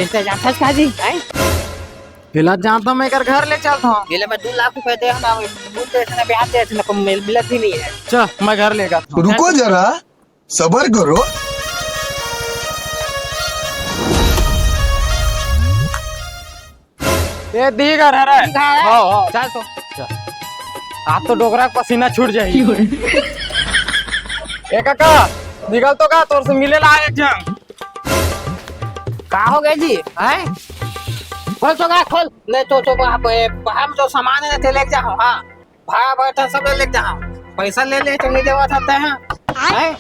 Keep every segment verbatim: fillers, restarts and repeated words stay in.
ते जानथस का जी, हैं? एला जानता मैं, एकर घर ले चलता हूँ। एला मैं दू लाख रुपए दे हूँ ना, वो दे ना, ब्याज दे ना, कोई मिल-, मिलत भी नहीं है। चल, मैं घर ले जाता हूँ। रुको जरा, सबर करो। ये दीघर है रे। दीघर है। हाँ, हाँ, चल तो। चल। आज तो डोकरा के पसीना छूट जाही। ए काका, निकल तो का, तोर से मिले ला एक झन। का हो गए जी? हैं? खोल तो का, खोल। ले तो, तो बा-, बे-, हम जो सामान है ना, ते लेके जाओ, हाँ। भाड़ा बैठा सब लेके जाओ। पैसा ले ले, तो नहीं देवा था, हैं? हैं?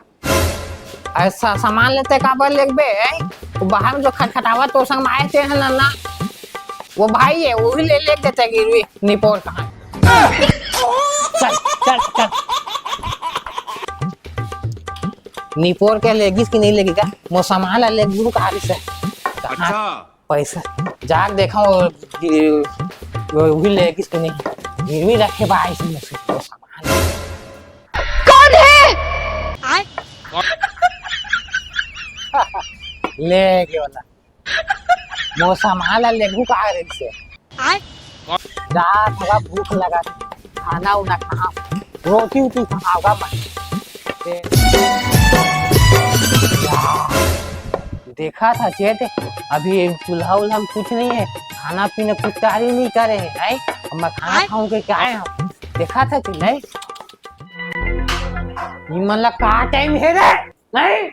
ऐसा सामान लेते काबर लेगबे, हैं? वो बाहर में जो खटखटावत तो संग माए ते है ना, ना। वो भाई है, वो भी ले, ले देते गिरवी, निपोर कहाँ? चल, चल, चल। निपोर के लेगिस कि नहीं लेगी का? मो सामान ला लेगबू कहाँ से? कहाँ? अच्छा। पैसा जाके देखा वो, वो, वो भी लेगिस कि नहीं? गिरवी रखे बा, ऐसे में से वो सामान। कौन है? ले गयो ना। मो सामान ला लेगू का रे से? जा, थोड़ा भूख लगा, खाना उना खा, रोटी उटी खाओगा मैं। देखा था चेत, अभी चूल्हा उल्हा में कुछ नहीं है, खाना पीना कुछ तैयारी नहीं करे है, हैं? अब मैं खाना आय। खाऊं के क्या है हम? देखा था कि नहीं? ये मन ला का टाइम है रे? नहीं?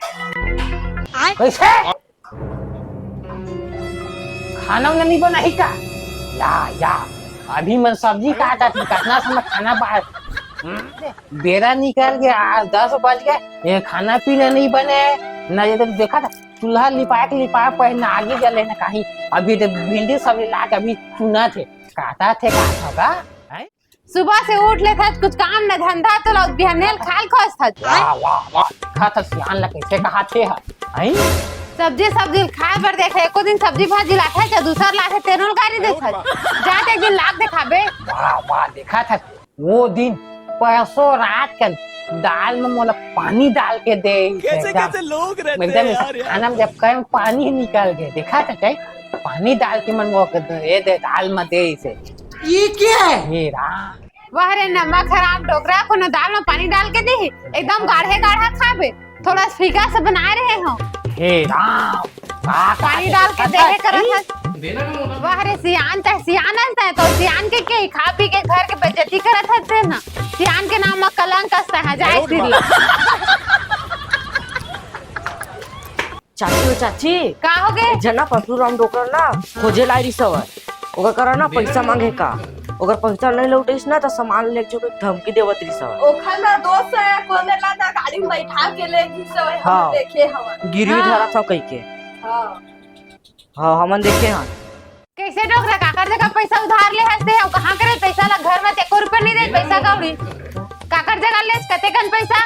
आय। कैसे? खाना उना नहीं बनाही का? या, या, अभी मन सब्जी काटत ही, कतना समय खाना बाहर। हम्म, बेरा निकल गया, आज दस बज गए, ये खाना पीना नहीं बने, ना ये तो देखा था, चूल्हा लिपाए के लिपाए पहले ना आगे जले ना कहीं, अभी तो भिंडी सब्जी ला के अभी चुना थे, काटा थे, काटा होगा, हैं? सुबह से उठ लेथस, कुछ काम न धंधा, तो ला बिहनेल खाल खोजथस। वाह, वाह, वाह। देखा था सियान ला कैसे कहा थे ह, हैं? सब्जी, सब्जी खाए बर देखे, एको दिन सब्जी भाजी लाथे, चाहे दूसर लाथे, तेनो ल गारी देथस। जा त एक दिन लाग देखाबे। वाह, वाह, देखा था वो दिन परसों रात के दाल में मोला पानी डाल के दे। कैसे, एकदम, कैसे लोग रहते एकदम हैं यार, यार। खाना में जब कहे पानी निकल गए, देखा था क्या? पानी डाल के मन वो दे दे, दाल में दे इसे। ये क्या है? हे राम। वाह रे नमक हराम डोकरा, कोनो दाल में पानी डाल के देही, एकदम गाढ़े गाढ़ा खाबे, थोड़ा फीका से बनाए रहे हो। हे राम, का पानी डाल के देहे करत हस। वाह रे सियान, तैं सियान हस, तैं तो सियान के के खा पी के घर के बेइज्जती करत हस ते ना। सियान के नाम म कलंक हस तैं, जाए फिर ला। चाची, ओ चाची। का हो गे? एक झन ना परसुराम डोकरा ना खोजे लाय रिहिस हवय। ओकर करा ना पइसा मांगे का। ओकर पइसा नइ लौटिस ना त सामान लेके जाबे धमकी देवत रिहिस हवय। ओखर ना दोस्त हे, कोने ला ना गाड़ी में बैठा के ले गिस हवय, हम हाँ। देखे हवन। गिरवी हाँ। धरत हव कहिके। हाँ। हाँ, हमन देखे हन। कइसे डोकरा, काकर जगह पइसा उधार ले हस ते, अउ कहाँ करे पइसा ला? घर में ते एको रुपया नइ दे, पइसा कौड़ी। काकर जगह लेस, कतेकन पइसा?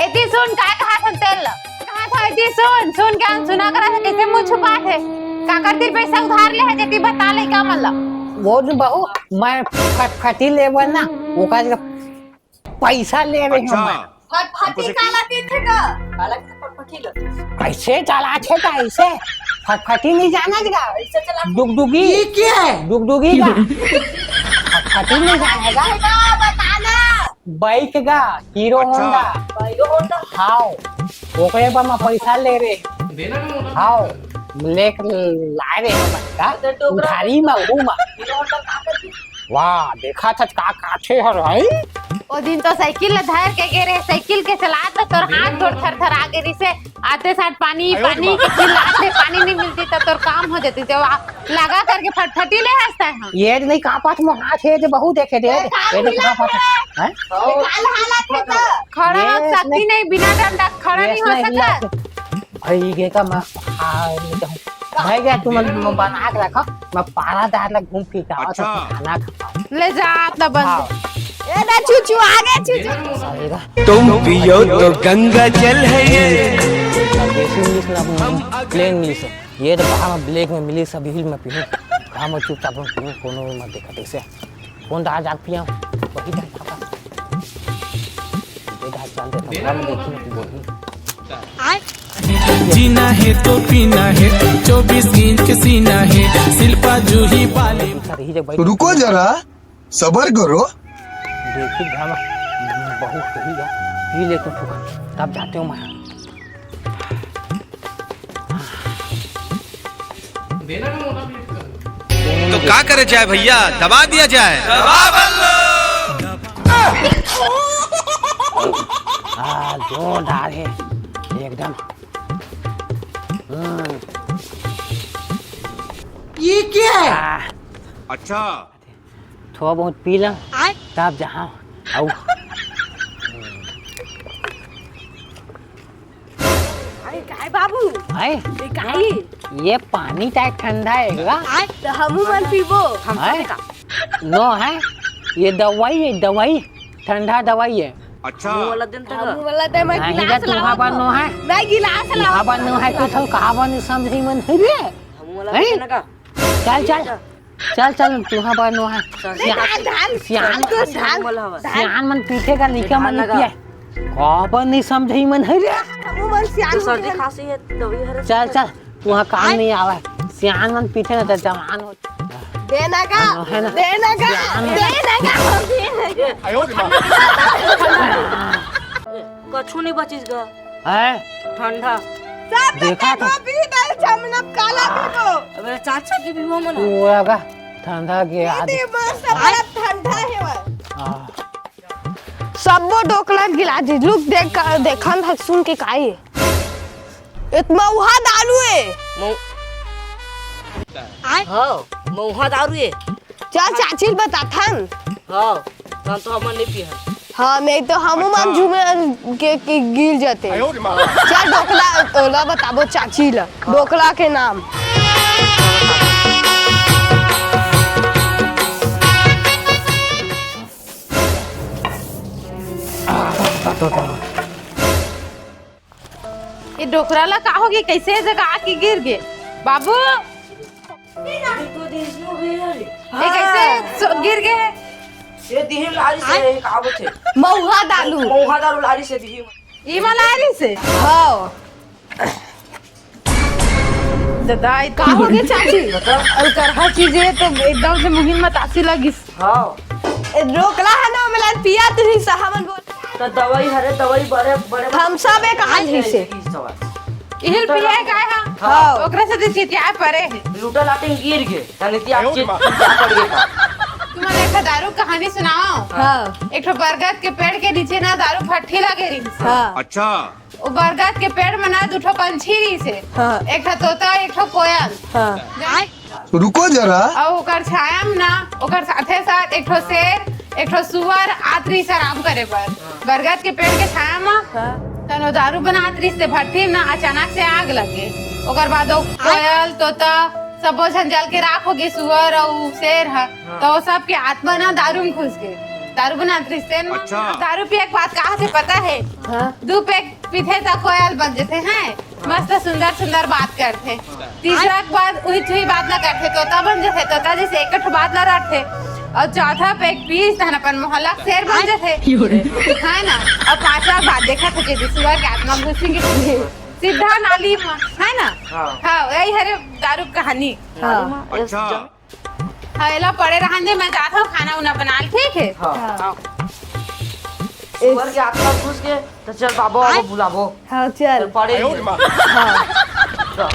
एती सुन, काय कहाथन तेल ला? कहाथन एती सुन, सुन के अनसुना करा से कइसे मुँह छुपाथे? काकर तीर पइसा उधार ले हे, जेती बता लइका मन ला। वो जो बहू, मैं फटफटी लेबर ना, ओकर जगह पइसा ले रहे हँव मैं। फटफटी काला कहिथे गा? काला कहिथे फटफटी ला? अइसे चलाथे का अइसे? फटफटी नइ जानस गा? अइसे चलाथे। डुगडुगी। ये क्या है? डुगडुगी का? फटफटी नइ जाने गा? बता ना। बाइक गा, हीरो होंडा। Hero Honda. हाँ, ओकरे बर मैं पइसा ले रहे। हाँ, लेके लाय रहे हँव मैं का? उधारी में, वो में। हीरो होंडा का करथे? वाह, देखा था का काथे हर भाई। ओ दिन तो साइकिल ला धर के गे रहे, साइकिल के चलात ला तोर हाथ गोड़ थरथरा गे रिहिसे। आते साथ पानी, पानी के चिल्लात रहे, पानी नइ मिलतिस त तोर काम हो जातिस। जब आ-, लगा करके फटफटी ले हँसता है हम। ये नहीं का पास में हाथ है जो बहुत देखे दे। ये काल ये नहीं का पास है। हैं? काल हालत है तो। खड़ा हो सकती नहीं, बिना डंडा खड़ा नहीं हो सकता। भाई, ये का मैं, हाँ, मैं कहूँ। भाई, क्या तुम, तुम बना के रखो, मैं पारा दार ला घूम फिर के आओ, तो अच्छा। खाना खा पाओ। ले जा, अपना बंद। हाँ। ए ना, चूचू, आगे चूचू। अरे रा-, तुम पियो तो गंगा जल है ये। Basic English ना, हम plain English है। ये तो बाहर में black में मिली, सब हिल में पीहूँ। काम और चुपचाप हम पीहूँ, कोनो में मत देखा, ठीक से। कौन दार जाग पिया? वही दार खाबा। ये दार चाल दे, हम देखी ना, तू बोली। आय। जीना है तो पीना है, चौबीस इंच के सीना है, शिल्पा जूही वाली। रुको जरा, सबर करो। देखी घाम बहुत सही है, पी ले तू फुकट, तब जाते हो मैं। तो का करे जाए भैया, दबा दिया जाए। आ, जोरदार है एकदम। हम्म। ये क्या है? आ, अच्छा। थोड़ा बहुत पी ला, आय। तब जहाँ आऊ। अरे काय बाबू? आय। ये काई? ये पानी टाइप ठंडा है गा। आय, तो हमू मन पीबो। हम आय। खाने का। नो है, ये दवाई है, दवाई, ठंडा दवाई है। अच्छा। हमू वाला दिन तक। हमू वाला दिन में नहीं गिलास गा, तुहा लाओ। बार नो है। मैं गिलास लाओ। तुहा बार नो है, कुछ कहा बार नहीं समझी मन है रे। हमू वाला हैं? दिन का। चल, चल। चल, चल, तुहा बार नो है। चल। सियान, ढाल, सियान, तू ढाल। सियान मन पीथे का, लइका मन ढाल लगा। पिए। काबर नहीं समझई मन है रे। हमू मन सियान तू सर्दी मन। खांसी है, तभी हरे चल, चल, तुहा काम आय। नहीं आवे। सियान मन पीथे ना, तो जवान हो। देना का, हाँ, है ना? देना का, सियान मन। देना का, देना का। कछु नहीं बचिस गा। है? ठंडा। सब देखा बेटा तो। गोभी दाल चमनम काला पीबो। अबे चाचा के भी वो मना। पूरा का ठंडा के ये आदि। दे मस्त बड़ा ठंडा है वो। हाँ। सबो डोकला गिला दे। लुक देख, देखन है, सुन के काई है। इत मऊहा दारू है। मऊ-, आय? हाँ, मऊहा दारू है। चल, चाची ल बताथन। हाँ, तहन तो हमन नहीं पीहन। हाँ, नहीं तो हमू मन अच्छा। झूमे के, के गिर जाते। आयो रे माँ। चल, डोकला, ओला बताबो चाची ला। हाँ। डोकला के नाम। ये डोकरा ला का होगे? कैसे ए जगह आके गिर गे? बाबू, ये कैसे सो-, गिर गे? ये दिहिम लारी से, ये का बोलथे? मऊहा दारू। मऊहा दारू लारी से दिहिम। ई वाला लारी से? हाँ। दादा, ई का होगे चाची? मतलब? अउ करहा चीज है तो एकदम से मुहिन मतासी लगिस। हाँ। ए, डोकला है ना, मिलन पिया तू ही सा, हमन बोल। तो दवाई हरे, दवाई बड़े, बड़े हम सब एक हाल ही से। इहिल पिया काय हा? हाँ। ओकरे से तो चितिया परे है। लूटा लाटिन गिर गे, तने ती आप चित-, चितिया पड़ गे का? तुमन एक ठो दारू कहानी सुनाओ। हाँ। एक ठो बरगद के पेड़ के नीचे ना दारू फट्ठी लगे रही। हाँ। अच्छा। वो बरगद के पेड़ में ना दू ठो पंछी रही से। हाँ। एक ठो तोता, एक ठो कोयल। हाँ। जाने रुको जरा। अउ ओकर छाया में ना, ओकर साथे साथ एक ठो शेर, एक ठो सुअर आत रहिस आराम करे बर। बरगद के पेड़ के छाया में हाँ। तनो दारू बनात रहिस ते भट्ठी में ना अचानक से आग लग गे। ओकर बाद ओ कोयल, तोता, सबो झन जल के राख हो गे, सुअर अउ शेर ह। हाँ। तो वो सब के आत्मा ना दारू में घुस गे। दारू बनात रहिस ते ना। अच्छा। दारू पिए के बाद का होथे पता है? हाँ। दू पैग पीथे त कोयल बन जथे हैं, मस्त सुंदर सुंदर बात करथे। तीसरा के बाद उही चुही बात ला करथे, तोता बन जथे, तोता जैसे एक ठो बात ला रटथे। अउ चौथा पैग पीस तहन अपन मोहल्ला के शेर बन जथे, है ना? अउ पांचवा बात देखा थे कि सुअर के आत्मा घुसी के सीधा नाली में, है ना? हाँ। हाँ, यही हरे दारू के कहानी। हाँ। अच्छा। हाँ, एला पड़े रहन दे, मैं जात हूँ खाना उना बना ले, ठीक है? हाँ। हाँ। सुअर के आत्मा घुस गे, तो चल बाबा, बाबा बुलाबो। हाँ, चल। चल पड़े ही है। हाँ। चल।